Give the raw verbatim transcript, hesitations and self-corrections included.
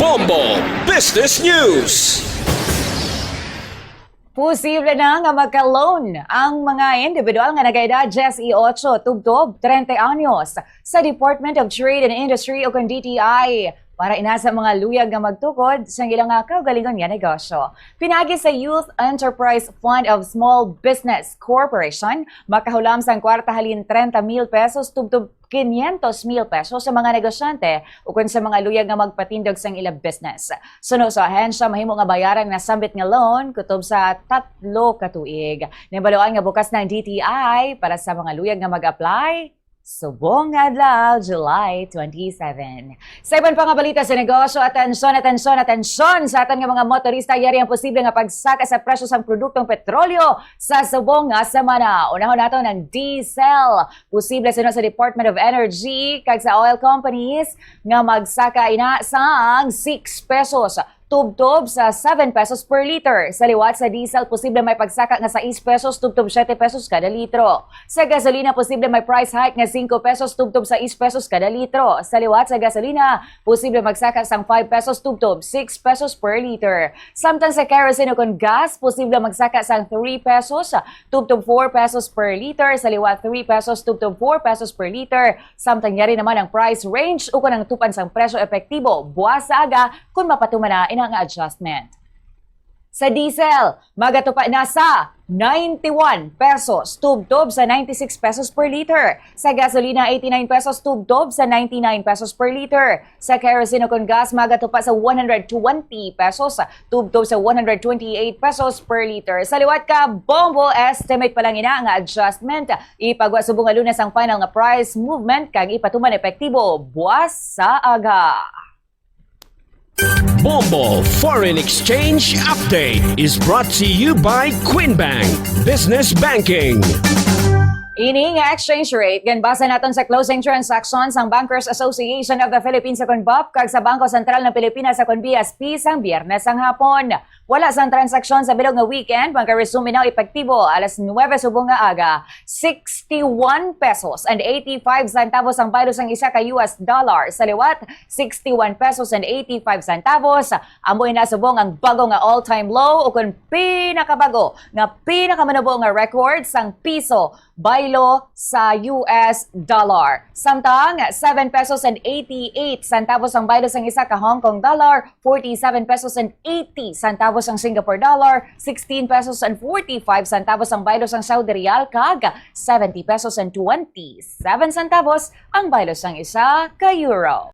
Bombo Business News. Posible na nga magka-loan ang mga individual nga nag-edad diyes y ocho tubtob treinta anyos sa Department of Trade and Industry o kon D T I para ina sa mga luyag nga magtukod sa ilang nga kaugalingon nga negosyo. Pinagi sa Youth Enterprise Fund of Small Business Corporation, makahulam sang kwarta halin treinta mil pesos tubtob quinientos mil pesos sa mga negosyante ukon sa mga luyag nga magpatindog sang ila business. Suno sa ahensya, mahimo nga bayaran nga sambit nga loan kutob sa tatlo ka tuig. Nahibaluan nga bukas na ang D T I para sa mga luyag nga mag-apply subong nga adlaw, July twenty-seven. Sa iban pa nga balita sa negosyo, atensyon, atensyon, atensyon sa aton nga mga motorista, yari ang posible nga pagsaka sa presyo sang produktong petrolyo sa subong nga semana. Unahon naton ang diesel. Posible suno sa Department of Energy kag sa oil companies nga magsaka ina sang six pesos tubtob sa seven pesos per liter. Sa liwat sa diesel, posible may pagsaka nga sais pesos tubtob siete pesos kada litro. Sa gasolina, posible may price hike nga singko pesos tubtob sais pesos kada litro. Sa liwat sa gasolina, posible magsaka sang five pesos tubtob six pesos per liter. Samtang sa kerosene o kon gas, posible magsaka sang three pesos tubtob four pesos per liter, sa liwat three pesos tubtob four pesos per liter. Samtang yari naman ang price range ukon ang tupan sang presyo epektibo buwas sa aga kon mapatuman na ina nga adjustment. Sa diesel, magatupa na sa ninety-one pesos tubtob sa ninety-six pesos per liter. Sa gasolina, eighty-nine pesos tubtob sa ninety-nine pesos per liter. Sa kerosene o kon gas, magatupa sa one hundred twenty pesos tubtob sa one hundred twenty-eight pesos per liter. Sa liwat ka bombo, estimate pa lang ina nga adjustment. Ipagwa subong nga Lunes ang final nga price movement kag ipatuman epektibo buwas sa aga. Bombo Foreign Exchange Update is brought to you by Queen Bank Business Banking. Ini nga exchange rate, ginbasa naton sa closing transactions sang Bankers Association of the Philippines sa kon bap kag sa Bangko Sentral ng Pilipinas sa kon B S P sang Biyernes sang hapon. Wala sang transaksyon sa bilog nga weekend, magka-resume na epektibo alas nuwebe subong nga aga. Sixty-one pesos and eighty-five centavos ang baylo sang isa ka U S dollar. Sa liwat, sixty-one pesos and eighty-five centavos. Amo ina subong ang bago nga all-time low o kon pinakabago nga pinakamanubo nga record sang piso baylo sa U S dollar. Samtang seven pesos and eighty-eight centavos ang baylo sang isa ka Hong Kong dollar, forty-seven pesos and eighty centavos ang Singapore dollar, sixteen pesos and forty-five centavos ang baylo sang Saudi riyal, kag seventy pesos and twenty-seven centavos ang baylo sang isa ka euro.